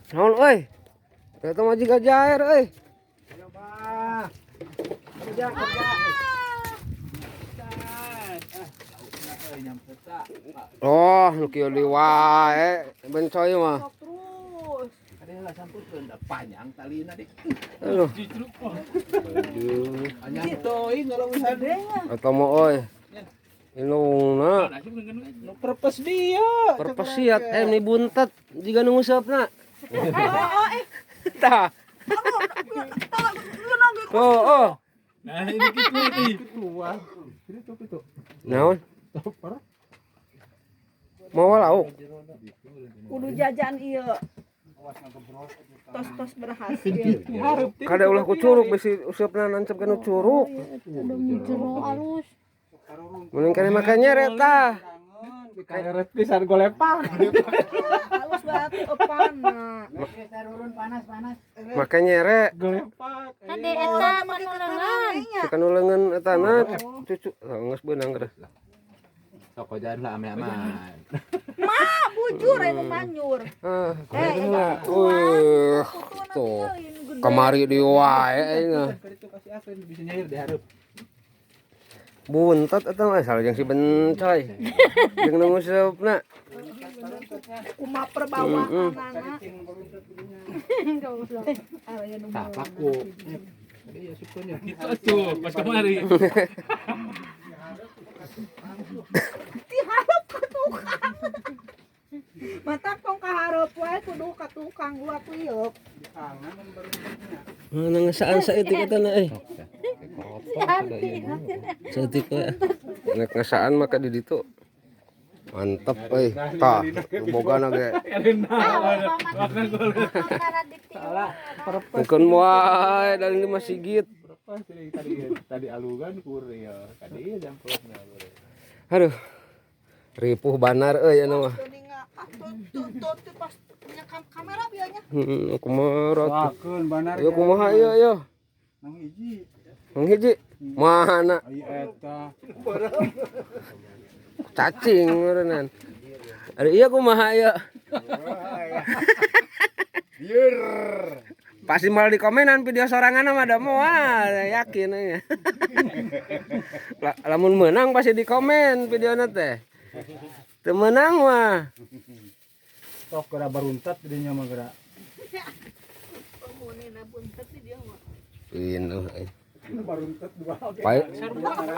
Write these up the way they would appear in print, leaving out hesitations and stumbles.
Naon euy? Eta mah jiga jair euy. Kerja, kerja. Oh, nu kieu deui wae bencoy mah. Sok terus. Ada lah sampurkeun da panjang talina dik. Aduh. Aduh. Panjang teuing ngalawihan. Eta mah euy. Indungna Nu perpes dia. perpesiat ni buntet jiga nu nguseupna. Tah. Oh, oh. Nah, ini gitu ini. Keluar. Itu itu. Naon? Mau lauk? Kudu jajan ieu. Tos-tos berhasil. Kada ulah ku curug bisi useupna nancep kana curug. Jero alus. Mending kene make nyeret tah. Karet pisan golepak. Halus banget epana. Make nyere Golepak. Kade eta kanu leungeun. si kanu leungeun eta na cucu. Geus beunang geus. Sok jalan lah ame-aman. Mah bujur anu manyur. Ah, Eh, kumaha. Wih, tuh. Kamari di wae aing mah. Itu kasih aku bisa nyair di hareup. Buntet eta mah salah jeung si Bencoy. Jeung nu nguseupna. Kumaha perbawaanana. Tah paku. Tadi ya syukurnya. Itu tuh pas kemari. Diharap ka tukang. Mata tong kaharep wae kudu ka tukang gua kuyuk. Mana ngesaan saeutik eta na euy. Saeutik we. Nek ngesaan maka di ditu. Mantep euy. Tah, bogana ge. Bukan wae dari lima sigit. Berapa sih tadi tadi alugan kurir. Tadi jangkauan. Aduh. Ripuh banar euy anu mah. Tuh pas punya kamera bianya. Heeh, kumaha atuh. Wakeun banar. Ayo kumaha ieu ieu. Nang hiji. Nang hiji. Mana Ai eta. cacing meureunnan. Aduh iya kumaha ieu. Bieur. Pasti malah di komenan video sorangan mah da moal yakin nya. Lamun menang pasti di komen videona teh. Teu meunang mah. Sok geura baruntat dinya mah geura. Pemunina buntet di dia mah. Pinuh euy. Baruntat dua.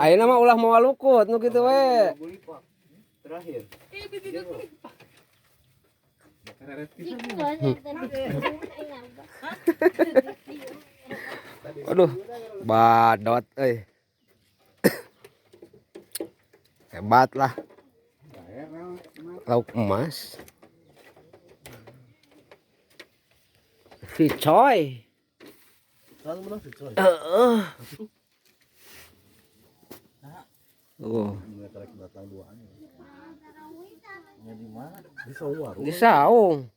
Ayeuna mah ulah moal lukut nu kitu we. Terakhir. Aduh, badot euy. Hebat lah. Lauk emas. Si Coy. Heeh. Oh. Di saung.